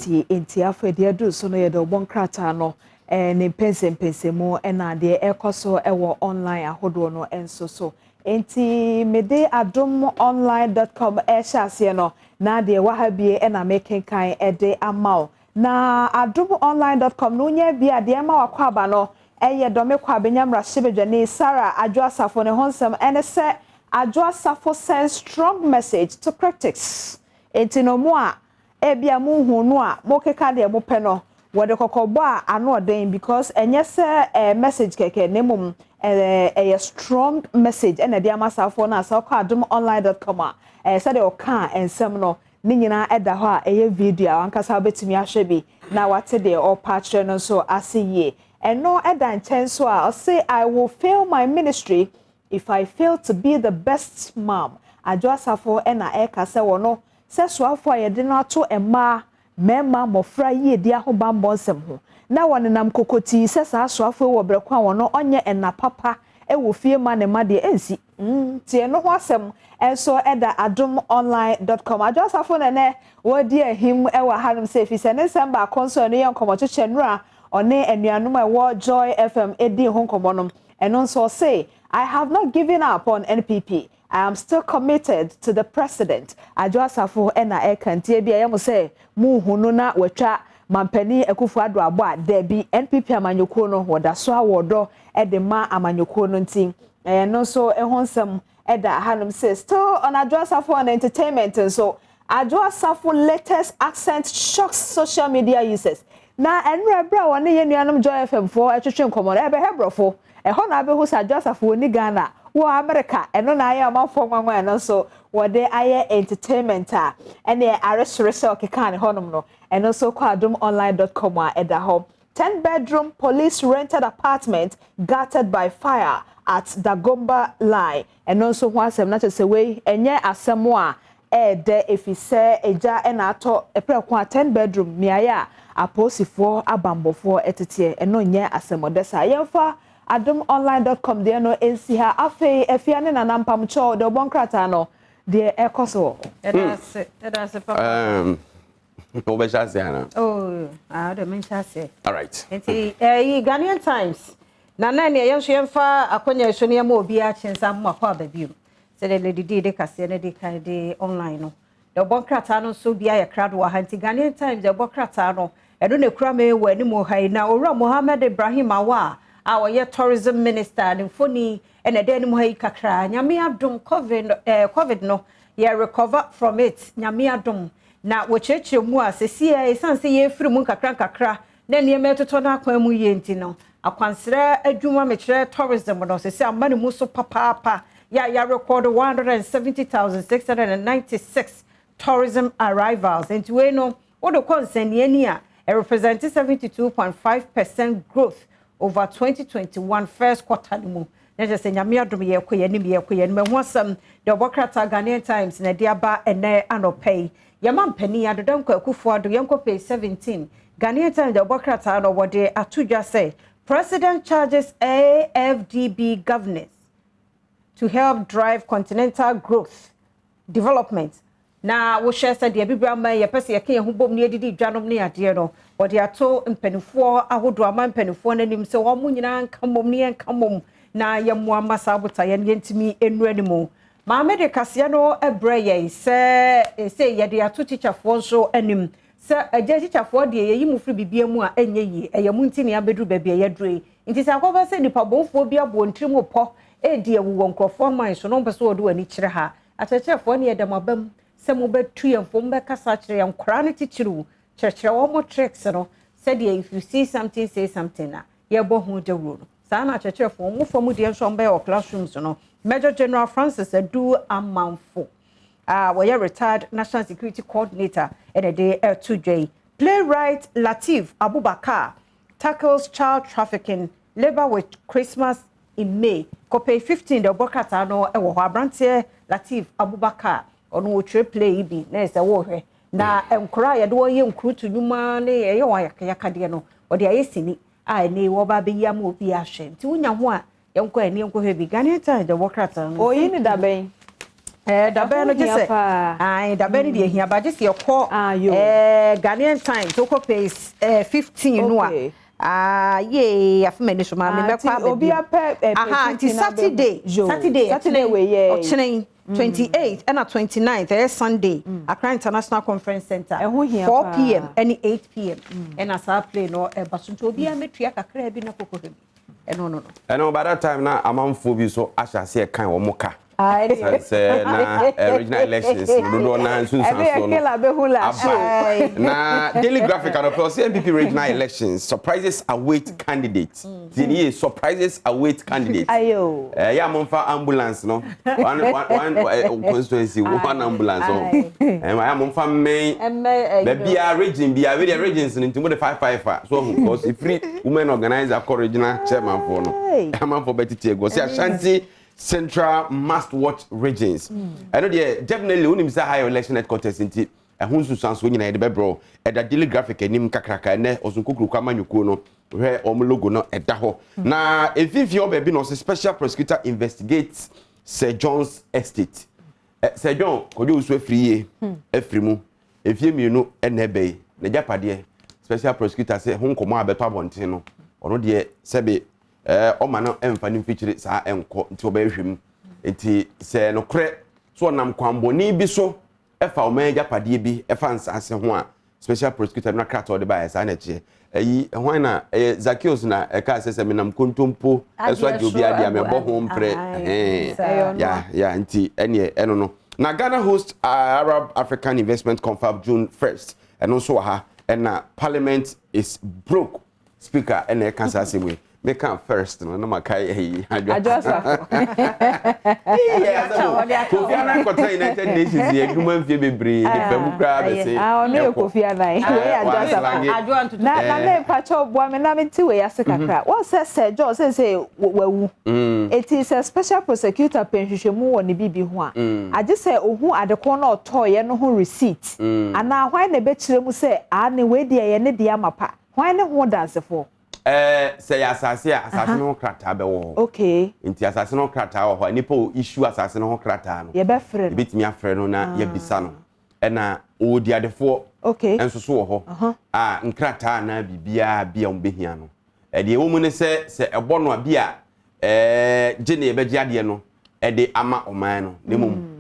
Wotie nti afei deɛ aduru so no, yɛde ɔbɔ nkrataa no ne mpɛnsɛmpɛnsɛmu ɛna deɛ ɛkɔ so ɛwɔ online ahodoɔ no nso so. Nti mede adomonline.com ɛhyɛ aseɛ no, na deɛ waha bie ɛna mekenkan ɛde ama wo. Na adomonline.com no, wonya bi a, deɛ ɛma wakɔ aba no ɛyɛ Dome Kwabenya mmarahyɛbadwani Sarah Adwoa Safo ne ho nsɛm. Ɛne sɛ Adwoa Safo sends strong message to critics. Nti no mu a ebi a muhu no a mokeka deɛ mopɛ no, wɔde kɔkɔbɔ a ano ɔden, because ɛnyɛ sɛ message kɛkɛ, na mmom ɛyɛ strong message ɛna ɛde ama saafoɔ no. A sɛ ɔkɔ adomonline.com a, sɛdeɛ ɔka nsɛm no ne nyinaa ɛda hɔ a ɛyɛ video a wankasa wobɛtumi ahwɛ bi na wate deɛ ɔpa akyerɛ no nso ase yie. Ɛno ɛda nkyɛn so a, ɔse, "I will fail my ministry if I fail to be the best mom." Adwoa Safo ɛna ɛka sɛ wɔno sɛ soafoɔ a yɛde no ato mmaa, mmarima, mmɔfra yiedi ahobammɔ nsɛm ho, na wɔnenam kokotii sɛ saa soafoɔ wɔ berɛ ko a wɔno ɔnyɛ ɛna papa ɛwɔ fie ma ne ma deɛ ɛnsi tie. Ɛno ho asɛm nso ɛda adomonline.com. Adwoa Safo nɛnɛ wɔdi ahim ɛwɔ hanom sɛ efi sɛ ne nsɛm baako nso, ɛno yɛ nkɔmmɔkyekyɛ nnura ɔne anuanom a ɛwɔ Joy FM edi ho nkɔmmɔ no. Ɛno nso ɔse, "I have not given up on NPP. I am still committed to the president." Adwoa Safo ɛna ɛka ntie bi a ɛyɛ mo sɛ muhu no na wɔatwa mampanin Akufo Addo abɔ a, daabi, NPP amanyɔkuo no wɔda so awɔ dɔ ɛde ma amanyɔkuo no. Nti ɛno nso ɛho nsɛm ɛda hanom sɛ, still on Adwoa Safo on entertainment nso, Adwoa Safo latest accent shocks social media users. Na ɛnura berɛ a wɔne yɛn nuanom Joy FM foɔ ɛtwetwe nkɔmmɔ no, ɛbɛhɛ borɔfo ɛhɔ na abɛhu sɛ Adwoa Safo wɔ ni Ghana, wɔ America. Ɛno na ayɛ ɔmanfoɔ nwanwa. Ɛno nso wɔde ayɛ entertainment a ɛne aresere sɛ ɔkeka ne hɔnom no. Ɛno nso kɔ adomonline.com a, ɛda hɔ. 10 bedroom police rented apartment gutted by fire at Dagomba Line. Ɛno nso ho asɛm na kyerɛ sɛ wei ɛnyɛ asɛm a ɛɛdɛ, efi sɛ egya ɛna atɔ ɛprɛko a 10 bedroom mmeaeɛ a apolisifoɔ abambɔfoɔ ɛteteɛ. Ɛno nyɛ asɛm ɔdɛ saa. Yɛmfa adomonline.com deɛ no nsi ha. Afei Afia ne Nana Mpamkyɛw deɛ ɔbɔ nkrataa no deɛ ɛkɔ so wɔ hɔ. Ɛda ase, ɛda ase papa. Wobɛhyɛ ase ana? Oh, ah, wode menhyɛ ase. All right. Nti ɛyi Ghanaian Times na na nea yɛn nso yɛmfa akonnwa yi so ne yɛma obi akye nsa mo akɔ aba bio sɛdeɛ Lady D de kaseɛ no de kan de online no deɛ ɔbɔ nkrataa no nso bi ayɛ krado wɔ ha. Nti Ghanaian Times deɛ ɔbɔ krataa no, ɛno na ekura me wɔ anim ha yi. Na Owura Mohammed Ibrahim Awa a ɔyɛ tourism minister ne mfoni ɛna ɛda anim ha yi kakra. Nyame adom, COVID no yɛ recover from it, Nyame adom. Na wɔkyerɛkyerɛ mu a, sɛsi a ɛsiane sɛ yɛfiri mu nkakra nkakra na nneɛma ɛtotɔ no akwan mu yie nti no, akwansrɛ adwuma, mekyerɛ tourism no, sɛsi ama ne mu so papaapa. Yɛ a yɛarekɔdo 170,696 tourism arrivals. Nti wei no wode kɔ nsɛnniani a, ɛrepresent 72.5% growth over 2021 first quarter no mu. Na kyerɛ sɛ Nyame adom, yɛkɔ yɛn anim, yɛkɔ yɛn anim. Ɛho asɛm deɛ ɔbɔ krataa Ghanaian Times na ɛde aba ɛnɛ anɔpa yi. Yɛma mpanin Addo Dankwa Akufo Addo. Yɛnkɔ page 17. Ghanaian Times deɛ ɔbɔ krataa no, wɔde ato dwa sɛ President charges AfDB governors to help drive continental growth development. Na wohwɛ sɛ deɛ bibira ama yɛpɛ sɛ yɛka yɛn ho bom ne yɛdidi dwanom ne adeɛ no, wɔde ato mpanimfoɔ ahodoɔ ama mpanimfoɔ no anim sɛ wɔn mo nyinaa nka mmom ne yɛnka mmom na yɛmmoa ma saa botaeɛ no yɛntumi nnura ne mu. Maame de kaseɛ no brɛ yɛn sɛ ɛsɛ yɛde ato tikyafoɔ nso anim sɛ agya tikyafoɔ deɛ, yɛyi mu firi bibia mu a ɛnyɛ yie. Ɛyɛ mu nti ne abɛduru baabi a yɛaduru yi. Nti sɛ akɔba sɛ nipa bɔnfoɔ bi abɔ ntirim pɔ ɛredi awu wɔ nkurɔfoɔ aman so na wɔmpɛ sɛ wɔde wɔn ani kyerɛ ha, akyerɛkyerɛfoɔ ne yɛda mo aba mu sɛ mobɛtu yɛn fo, mobɛkasa akyerɛ yɛn nkoraa no titiriw, kyerɛkyerɛ wɔn mo tricks no sɛdeɛ if you see something, say something a yɛbɔ ho dawuro no. Saa na akyerɛkyerɛfoɔ mo fam deɛ nso ɔmbɛyɛ wɔ classrooms no. Major General Francis Adu Amanfo a wɔyɛ retired national security coordinator ɛna de ɛto dwa yi. Playwright Latif Abubakar tackles child trafficking, labour with Christmas in May. Kɔpɛ 15 deɛ ɔbɔ krataa no ɛwɔ hɔ. Aberanteɛ Latif Abubakar, ɔno wɔtwerɛ play yi bi na ɛsɛ wɔrehwɛ na nkora a yɛde wɔn yɛ nkurutu nnwuma ne ɛyɛ wɔn ayakayakadeɛ no, wɔde ayɛ sini a ɛne wɔba abɛyi ama obi ahwɛ. Nti wonya ho a, yɛnkɔ ɛne yɛnkɔhwɛ bi. Ghanaian Times deɛ ɔbɔ krataa no. Oyi ne dabɛn? Dabɛn no gye Ɛho hia sɛ paa. Ae, dabɛn no deɛ hia ba, gye sɛ yɛkɔ Ah, yo. Ghanaian Times, wokɔ page 15 no a. Ah, yee, afe m'ani so maame Ah, mɛkɔ nti aba obi bio. apɛ Aha, page nti 15 na abɛhu. Saturday, Yo. Saturday, Saturday ɔkyena wei yɛ. Ɔkyena yi, 28 ɛna 29th, ɛyɛ Sunday, Accra International Conference Center, Ɛho hia 4 paa. pm ɛne 8 pm ɛna saa play no ɛba so, nti obiara mɛtua kakra bi na kɔkɔhwɛ bi. Ɛno no. Ɛno by that time na amanfoɔ bi so ahyɛ aseɛ kan wɔn ka. Ah, ɛdeɛ. Sɛ na regional elections no dodoɔ na nso Ɛno yɛ nsansoɔ no Kela bɛhu la. aba. Na Daily Graphic anɔpɛ ɔsɛ NPP regional elections, surprises await candidates. Tie ni yie, surprises await candidates. Ayo. Ɛyɛ a momfa ambulance no, one one one constituency, one ambulance ɔ. Ɛyɛ a momfa mmɛn Ɛmmɛn ɛyi no. baabi a region bi a wei deɛ, regions no nti mo de five five a so ɔho, because efiri women organizer kɔ regional chairman foɔ no, amanfoɔ bɛtete egu. Ɔsɛ Ashanti Central must watch regions. Ɛno deɛ, definitely wonim sɛ high election headquarters, nti ɛho nsusuansoɔ nyinaa yɛde bɛbrɛ. Ɛda Daily Graphic anim kakraka ɛnɛ. Ɔso nkokuroko amanyɔkuo no, hwɛ wɔn logo no ɛda hɔ na mfimfini hɔ baabi na ɔsɛ special prosecutor investigates Sir John's estate. Sir John Kwadwo Owusu afiri yie afiri mu efie 2 ɛna ɛbɛ yi n'agyapadeɛ. Special prosecutor sɛ ho nkɔmɔ a bɛtɔ abɔnten no, ɔno deɛ sɛbe ɔma no ɛmfa ne mfikyire saa ɛnkɔ, nti ɔbɛhwɛ mu. Nti sɛ nokorɛ so ɔnam kwanbɔne bi so ɛfa ɔman agyapadeɛ bi, ɛfa nsaase ho a, special prosecutor no akrataa ɔde baayɛ saa na ɛkyerɛ. Ɛyi hwan na ɛyɛ Zacchaeus na ɛka sɛ menam kontompo ɛso agye obi adeɛ a mɛbɔ ho mprɛ. Ɛhɛn ya, nti ɛneɛ ɛno no na Ghana host Arab African Investment Confab June 1st, ɛno nso wɔ ha. Ɛna parliament is broke, speaker ɛna ɛka saa asɛm yi. Meka first no na maka ɛyi. Adwo Asafo. Kofi Annan kɔtena United Nations yɛ adwuma mfie bebree de fam koraa bɛse. Ah, ɔno yɛ Kofi Annan. Wei yɛ Adwo Asafo. Adwo ntutu. Na me mpakyɛw, boa me na mente wei ase kakra. Wɔn sɛ Sir John sɛ wawu. Eti sɛ special prosecutor pɛ nhwehwɛmu wɔ ne bibi ho a, agye sɛ ohu adeko na ɔtɔɔyɛ no ho receipt. Anaa hwan na ɛbɛkyerɛ mu sɛ a ne wei deɛ yɛ ne deɛ ama pa? Hwan ne ho dansefoɔ? Sɛ yɛ asase a, asase no ho krataa bɛwɔ hɔ. Nti asase no ho krataa wɔ hɔ a, nipa o issue asase no ho krataa no, Yɛbɛfrɛ no. yɛbɛtumi afrɛ no na yɛbisa no. Ɛna ɔwɔ adefoɔ nso so wɔ hɔ a nkrataa anaa biribiara bi a wɔbɛhia no. Ɛdeɛ ɛwɔ mu ne sɛ ɛbɔ no a bi a gye ne yɛbɛgye adeɛ no ɛde ama ɔman no, na mmom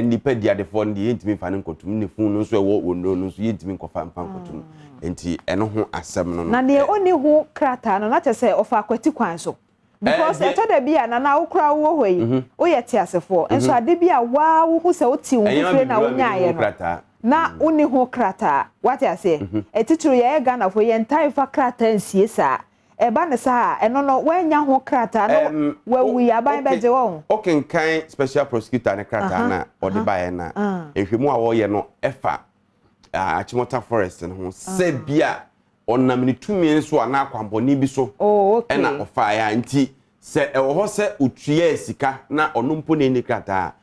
nipa di adefoɔ no deɛ, yɛntumi mfa no nkɔtum, ne fun no nso ɛwɔ wɔn no nso yɛntumi nkɔfa mfa nkɔtum. Nti ɛno ho asɛm no. Na deɛ ɔnni ho krataa no, na kyerɛ sɛ ɔfa akwati kwan so. Because ɛtɔ da bi a nana wokora wowɔ hɔ yi, woyɛ te asefoɔ. Nso ade bi a waa wohu sɛ wote wo ho fire na wonyaeɛ no, na wonni ho krataa. Wate aseɛ? Ɛtitiri yɛyɛ Ghanafoɔ, yɛntae fa krataa nsie saa. Ɛba ne saa a, ɛno no woanya ho krataa na wawu yi, aban bɛgye wɔn. Wokenkan special prosecutor ne krataa na ɔde baeɛ na nhwɛmu a wɔyɛ no ɛfa Achimota Forest no ho, sɛ bi a ɔnam ne tumi nso anaa akwammɔne bi so ɛna ɔfaeɛ a, nti sɛ ɛwɔ hɔ sɛ otua sika na ɔno mpo na ɛni krataa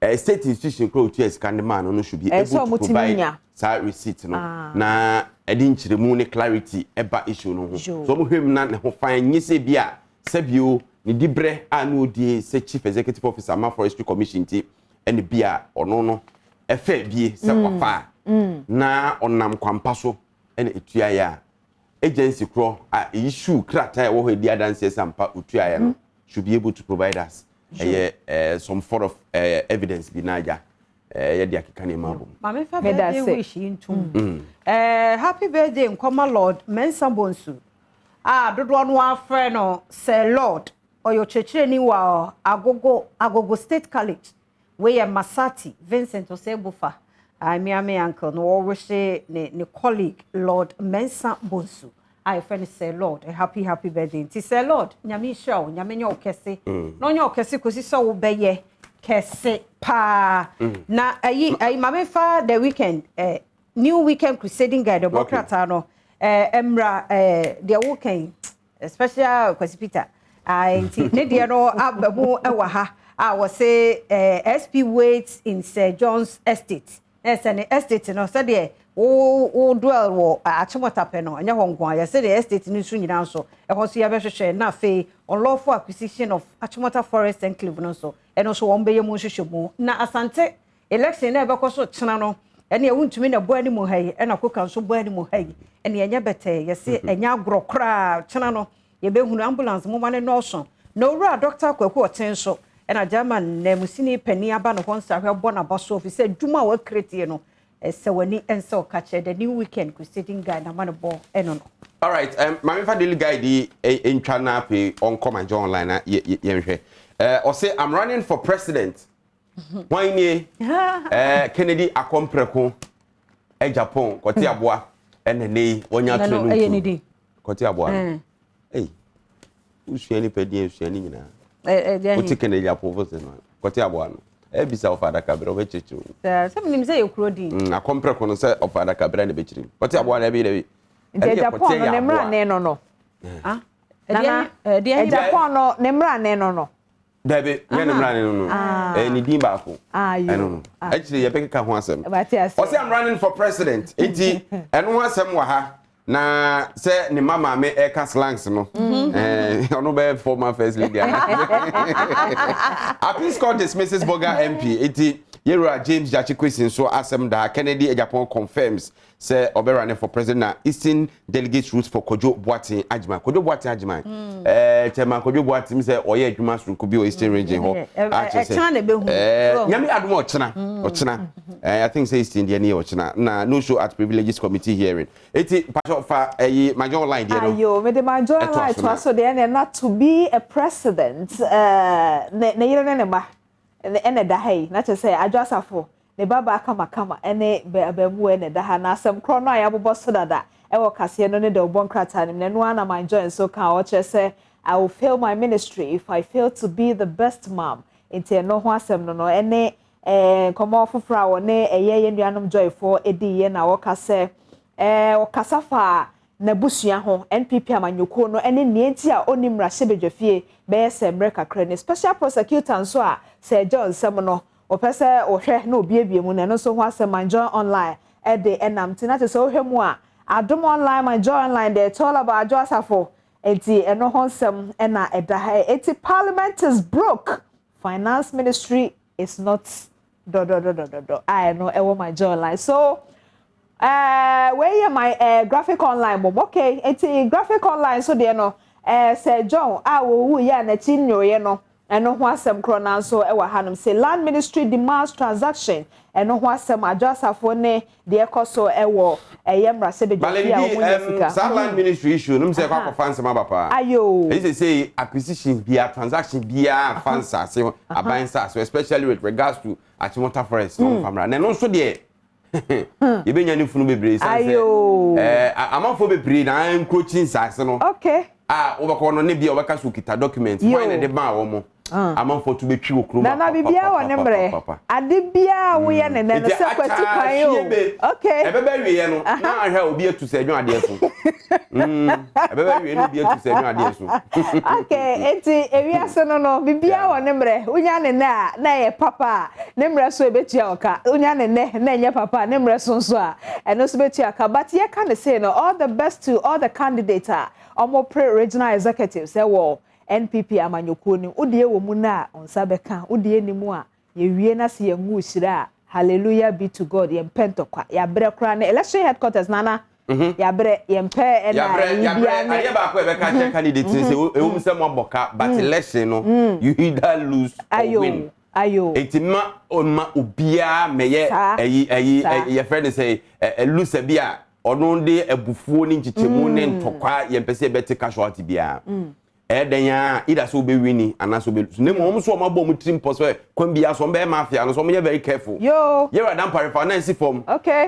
a, state institution kora otua sika ne maa no should be able to provide saa receipt no na ɛde nkyerɛmu ne clarity ɛba issue no ho. So ɔmo hwɛ mu na ne ho fan nye sɛ bi a sɛbio ne dibrɛ a na odie sɛ chief executive officer ma Forestry Commission, nti ɛne bi a ɔno no ɛfɛ bie sɛ wafa a na ɔnam kwampa so ɛna etua yɛ a, agency korɔ a issue krataa a ɛwɔ hɔ edi adanseɛ sɛ ampa otua yɛ no should be able to provide us ɛyɛ some form of evidence bi na agya yɛde akeka nneɛma abom. Maame, fa birthday wish yi ntom. Happy birthday nkɔma Lord Mensa Bonsu a dodoɔ no afrɛ no Sir Lord. Ɔyɛ ɔkyerɛkyerɛni wɔ Agogo State College. Wei yɛ Masati Vincent Osei-Bofa, Miami uncle no, wɔrehyɛ ne colleague Lord Mensa Bonsu a yɛfrɛ no Sir Lord a happy happy birthday. Nti Sir Lord, Nyame nhyira wo, Nyame nyɛ wo kɛse na ɔnyɛ wo kɛse kɔsi sɛ wobɛyɛ kɛse paa. Na ayi maame, fa the weekend New Weekend Crusading Guide ɔbɔ krataa no mmra. Deɛ wokan special Kwasi Peter, nti ne deɛ no aba mu wɔ ha a wɔse SP waits in Sir John's estate. Na ɛsɛ ne estate no, sɛdeɛ wo dwell wɔ Achimota pɛ no, ɛnyɛ hɔ nko a, yɛsɛ ne estate no nso nyinaa nso ɛhɔ nso yɛbɛhwehwɛ. Na afei unlawful acquisition of Achimota Forest Enclave no nso. Ɛno nso wɔn bɛyɛ mu nhwehwɛmu. Na Asante election na ɛbɛkɔ so kyena no, ɛne ɛwontumi na ɛbɔ anim ha yi, ɛna koka nso bɔ anim ha yi, ɛne ɛnyɛ bɛtɛɛ, yɛse ɛnyɛ agorɔ koraa. Kyena no yɛbɛhunu ambulance moma ne nɔɔso. Na owura Dr. Kwaku Ɔten nso ɛna German nanmusini panin aba ne hɔ nsahwɛ bɔ n'aba so, ɛfiri sɛ adwuma a wakretie no ɛsɛ w'ani ɛnsɛ ɔka kyerɛ. The New Weekend Crusading Guide na ma ne bɔ ɛno no. Alright, maame, fa Daily Guide yi ntwa na afei ɔnkɔ My Joy Online na yɛnhwɛ. Ɔsɛ "I'm running for president." Hwan nie? Kennedy Akɔmprɛko Japan kɔte aboa ɛna ne yi wɔnya Na ato no no ɛyɛ ne ntum din. Kɔte aboa no. Ei, wosua nipa din, esua ne nyinaa. Ɛ wote Kennedy Apofo sɛ no kɔte aboa no ɛbisa ɔfa adaka berɛ ɔbɛkyerɛkyerɛ wo. Sɛ menim sɛ yɛ kuro din. Akɔmprɛko no sɛ ɔfa adaka berɛ na ɛbɛkyerɛ mu. Kɔte aboa no ɛbi dɛbi. Nti Japan no ne mmara ne no. Ah. Nana, ɛdeɛ Japan no ne mmara ne no. Dabi, nyɛ ne mmara ne no. Ɛyɛ ne din baako. Ayo. Ɛno no akyire yɛbɛkeka ho asɛm. Bate ase. Ɔsɛ "I'm running for president", nti ɛno ho asɛm wɔ ha na sɛ ne ma maame ɛka slangs no, ɔno bɛyɛ former first lady. Appeals Court dismisses Bolga MP, nti yɛwura James Gyakye Quayson nso asɛm da. Kennedy Agyapong confirms sɛ ɔbɛrun for president, na Eastern delegates root for Kojo Boateng Agyeman. Kojo Boateng Agyeman, chairman Kojo Boateng sɛ ɔyɛ adwuma soronko bi wɔ Eastern Region hɔ. Akyerɛ sɛ ɛkyena na ɛbɛhu. Nyame adom a, ɔkyena, ɔkyena, I think sɛ Eastern deɛ ne yɛ ɔkyena na no show at Privileges Committee hearing. Eti patro, fa ɛyi My Joy Online deɛ no. Ayo, mede My Joy Ɛtoa Online so toa na. So deɛ ɛna na to be a president, ne yere ne ne ma ɛna ɛda ha yi, na kyerɛ sɛ Adwo Asafo ne babaa kamakama ɛne abaamuwa ɛna ɛda ha. Na asɛm korɔ no a yɛabobɔ so dada ɛwɔ kaseɛ no ne de ɔbɔ nkrataa no mu na ɛno ara na My Joy nso ka a ɔkyerɛ sɛ "I will fail my ministry if I fail to be the best mom". Nti ɛno ho asɛm no ɛne nkɔmmɔ foforɔ a wɔne ɛyɛ yɛn nuanom Joyfoɔ ɛdiiɛ na wɔka sɛ ɔkasa fa n'abusua ho, NPP amanyɔkuo no ne nea nti a ɔnim mmarahyɛbadwafie bɛyɛ sɛ mmerɛ kakra ni. Special prosecutor nso a sɛ ɛgya nsɛm no ɔpɛ sɛ ɔhwɛ na obiebie mu na ɛno nso ho asɛm My Joy Online ɛde ɛnam. Nti na kyerɛ sɛ wohwɛ mu a, Adom Online, My Joy Online deɛ, it's all about Adwo Asafo. Nti ɛno ho nsɛm ɛna ɛda ha. Eti "Parliament is broke, Finance Ministry is not" dɔdɔdɔdɔdɔ a ɛno ɛwɔ My Joy Online. So wei yɛ my Graphic Online mom. Okay, nti Graphic Online so deɛ no, Sir John a wɔwu yɛ a n'akyi nnwoeɛ no, ɛno ho asɛm korɔ nanso ɛwɔ hanom sɛ "Land Ministry demands transaction". Ɛno ho asɛm, Adwo Asafo ne deɛ ɛkɔ so ɛwɔ ɛyɛ mmarahyɛbadwafie a wɔn nyɛ sika. Saa Land Ministry issue no sɛ ɛkɔ akɔfa nsɛm aba paa. Ayo. Ɛyi sɛ acquisition bia, transaction bia fa nsase ho, aban nsase, especially with regards to Achimota Forest no, mfamra na ɛno nso deɛ yɛbɛnya ne funu bebree san sɛ Ayo. Amanfoɔ bebree na nkurokyi nsase no a wobɛkɔ no ne bia wɔbɛka so kita document Yo. hwan na de maa wɔn mo, amanfoɔ to bɛtwi wɔ kurom. Nana, biribiara wɔ ne mmerɛ. Ade biara a woyɛ ne nɛ no sɛ kwati kwan o, okay. Ɛbɛbɛ wieɛ no na ahwɛ a obi atu sɛ ɛdwon adeɛ so. Ɛbɛbɛ wie no, obi atu sɛ ɛdwon adeɛ so. Okay, eti ewiase no biribiara wɔ ne mmerɛ. Wonya ne nɛ a na ɛyɛ papa a, ne mmerɛ so ebetua ɔka. Wonya ne nɛ na ɛnyɛ papa a, ne mmerɛ so nso a ɛno nso betua ka. But yɛka ne say no, all the best to all the candidates a wɔn pre regional executives ɛwɔ NPP amanyɔkuo no. Wodie wɔ mu na nsa bɛka, wodie ne mu a yɛwie na se yɛn ngu hyira a, hallelujah be to God. Yɛn mpɛ ntɔkwa, yɛabrɛ koraa ne election headquarters. Nana, yɛabrɛ, yɛn mpɛ ɛna Yabrɛ ɛyi yabrɛ bia ne adeɛ baako a ɛbɛka kyerɛ candidate ne sɛ ɛwom sɛ moabɔ ka, but election no, you either lose or ayo win. Ayo. Eti ma ɔma obiara mɛyɛ ɛyi yɛfrɛ no sɛ ɛ loser bi a ɔno de abufuo ne nkyekyɛmu ne ntɔkwa. Yɛmpɛ sɛ yɛbɛte casualty biara. Ɛyɛ dɛn a, either sɛ wobɛwin ni anaasɛ wobɛ na mmom wɔn nso wɔn abɔ wɔn tirim pɔ sɛ kwan biara so wɔn bɛyɛ mafia no so, wɔn yɛ very careful. Yo. Yɛwura Dampare, fa nan si fam.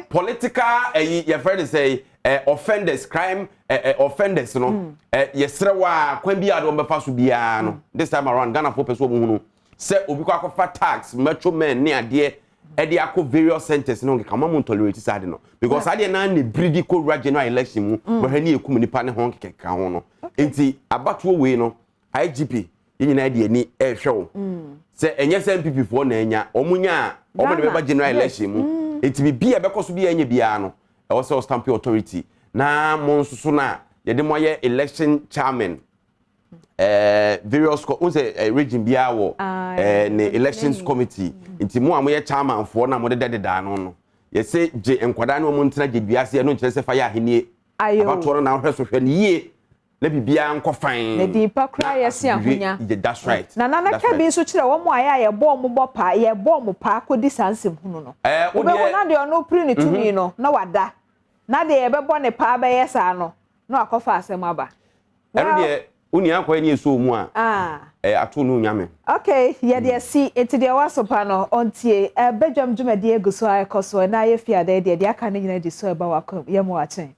Political ɛyi yɛfrɛ no sɛ offenders, crime offenders no, yɛsrɛ wa, kwan biara de wɔn bɛfa so biara no, this time around Ghana fo pɛ sɛ wɔn hunu sɛ obi kɔ akɔfa tax metro men ne adeɛ ɛde akɔ various centers no nkeka ɔma mo tolerate saa de no, because saa deɛ naa ne biridi kɔ wura general election mu wɔhwɛ ne yɛkum nipa ne ho nkekeka ho no. Nti abatoɔ wei no, IGP, yɛn nyinaa de ani ɛrehwɛ wo sɛ ɛnyɛ sɛ NPP foɔ na anya wɔn nya a wɔn de bɛba general election mu. Nti bibi a ɛbɛkɔ so bi a ɛnyɛ biara no, ɛwɔ sɛ ɔstamp authority na mo nso so no a yɛde mo ayɛ election chairman. Eh, various n sɛ eh, region biara wɔ eh, ne elections committee nti mo a moyɛ chairman foɔ na mode dɛdeda ano no yɛsɛ gye nkwadaa ne wɔn ntena gye dua ase ɛno nkyerɛ sɛ fa yɛ ahennie abatoɔ no na wohwɛ so hwɛ no yie na biribiara nkɔ fan na din pa koraa yɛse ahonya that's right na nana ka bi nso kyerɛ wɔn a yɛ a yɛbɔ wɔn bɔ paa yɛbɔ wɔn paa kɔdi saa nsɛm hunu no wobɛhu na deɛ ɔno piri ne tumi no na wada na deɛ yɛbɛbɔ ne paa bɛyɛ saa no na wakɔfa asɛm aba. Ɛno deɛ wo nua akɔyɛ ne ɛsɔ mu a ɛyɛ ato no nyame. Ok, yɛde asi, nti deɛ wasopa no ɔntie. Badwam dwumadie gu so a ɛkɔ so, ɛnɛ ayɛ fiada yi deɛ, deɛ aka no nyinaa di so ɛba w'akwam. Yɛma wo akye.